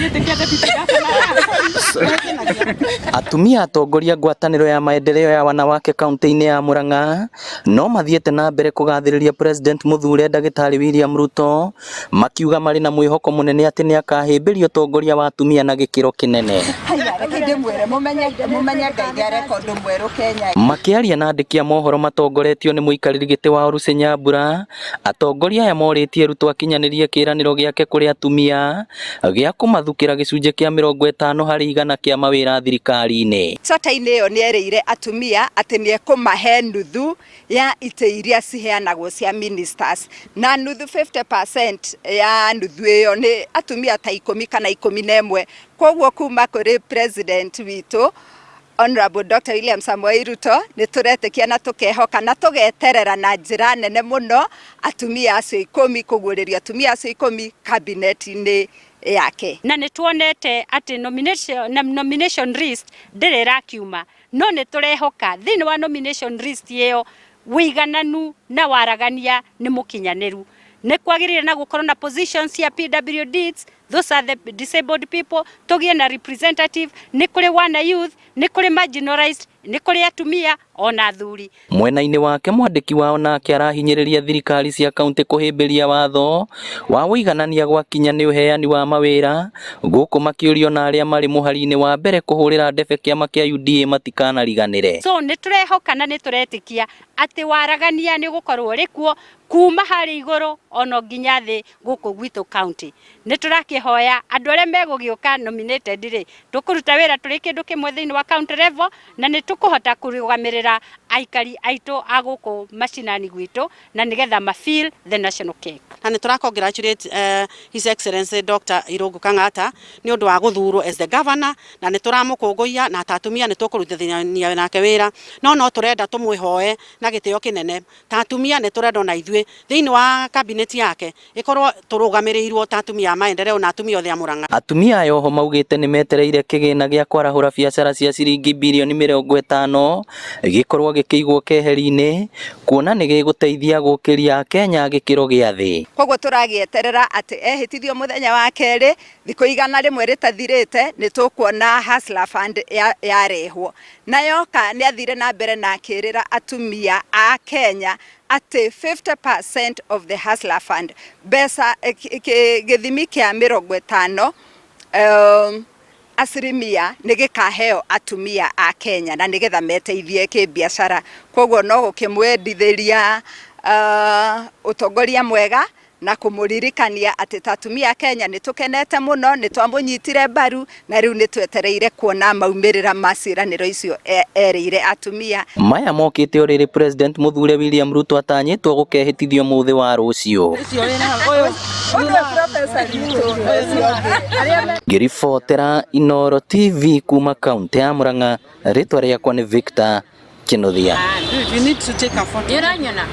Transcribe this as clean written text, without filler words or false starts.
Gĩtĩ kĩa deputy governor. Atumia atongoria ngwatanĩro ya maendeleo ya wanawake kaunti-inĩ ya Murang'a no mathiĩte na mbere kũgathĩrĩria President mũthure ndagĩtarĩ William Ruto makiuga marĩ na mwĩhoko mũnene atĩ nĩakahĩmbĩria ũtongoria wa atumia na gĩkĩro kĩnene. Haya, reke ndĩmwĩre mũmenye mũmenye Ngai nĩareka ũndũ mwerũ Kenya. Makĩaria na andĩki a mohoro matongoretio nĩ mũikarĩri gĩtĩ wa Orusi Nyambura, atongoria aya morĩtie Ruto akinyanĩrie kĩĩranĩro gĩake kũrĩ atumia gĩa kũmathukĩra gĩcunjĩ kĩa 50% kĩa mawĩra thirikari-inĩ. Cota-inĩ ĩyo nĩerĩire atumia atĩ nĩekũmahe nuthu ya itĩ iria ciheanagwo cia ministers na nuthu 50% ya nuthu ĩyo nĩ atumia ta 10 kana 11. Koguo kuma kũrĩ president witũ Honorable Dr. William Samoei Ruto nĩ tũretĩkia na tũkehoka na tũgeterera na njĩra nene mũno atumia acio 10 kũguũrĩrio atumia acio 10 cabinet-inĩ yake. Na nĩ tuonete atĩ nomination list ndĩrĩ ĩrakiuma, no nĩ tũrehoka thĩinĩ wa nomination list ĩyo wĩigananu na waragania nĩ mũkinyanĩru. Nĩ kwagĩrĩire na gũkorwo na positions cia PWDs, those are the disabled people, tũgĩe na representative, nĩ kũrĩ wana youth, nĩ kũrĩ marginalized, nĩ kũrĩ atumia ona athuri. Mwena-inĩ wake mwandĩki wao nake arahinyĩrĩria thirikari cia kaunti kũhĩmbĩria watho wa ũiganania gwakinya nĩ ũheani wa mawĩra gũkũ makĩũrio na arĩa marĩ mũhari-inĩ wa mbere kũhũrĩra ndebe kĩama kĩa UDA matikanariganĩre. So nĩ tũrehoka na nĩ tũretĩkia atĩ waragania nĩ ũgũkorwo ũrĩ kuo kuma harĩ igũrũ ono nginya thĩ gũkũ gwitũ county. Nĩ tũrakĩhoya andũ arĩa megũgĩũka nominated rĩ, tũkũruta wĩra tũrĩ kĩndũ kĩmwe thĩinĩ wa county level na nĩ tũkũhota kũrũgamĩrĩra aikari aitũ a gũkũ macinani gwitũ na nĩgetha ma feel the national cake. Na nĩ tũra congratulate His Excellency Dr. Irungu Kang'ata nĩ ũndũ wa gũthurwo as the governor, na nĩ tũramũkũngũiya na ta atumia nĩ tũkũrutithania nake wĩra, no tũrenda tũmwĩhoe na gĩtĩo kĩnene ta atumia nĩ tũrenda ona ithuĩ thĩinĩ wa cabinet yake ĩkorwo tũrũgamĩrĩirwo ta atumia a maendeleo na atumia othe a Murang'a. Atumia aya oho maugĩte nĩ metereire kĩgĩna gĩa kwarahũra biacara cia ciringi birioni 50 gĩkorwo gĩkĩigwo keheri-inĩ kuona nĩ gĩgũteithia gũkĩria Akenya gĩkĩro gĩa thĩ. Koguo tũragĩeterera atĩ ehĩtithio mũthenya wa kerĩ thikũ 100 rĩtathirĩte nĩ tũkuona Hustler Fund yarehwo. Na yoka nĩ athire na mbere na akĩrĩra atumia a Kenya atĩ 50% of the Hustler Fund mbeca gĩthimi kĩa 50 asilimia nĩ gĩkaheo atumia a Kenya na nĩgetha meteithie kĩbiacara. Koguo no gũkĩmwendithĩria ũtongoria mwega na kũmũririkania atĩ ta atumia a Kenya nĩ tũkenete mũno, nĩ twamũnyitire mbaru na rĩu nĩ twetereire kuona maumĩrĩra ma ciĩranĩro icio erĩire atumia. Maya mokĩte o rĩrĩ President mũthure William Ruto atanyĩtwo gũkehĩtithio mũthĩ wa rũciũ. Ngĩribotera Inooro TV kuma kaunti ya Murang'a, rĩtwa rĩakwa nĩ Victor Kinuthia. You need to take a photo. Nĩũranyona?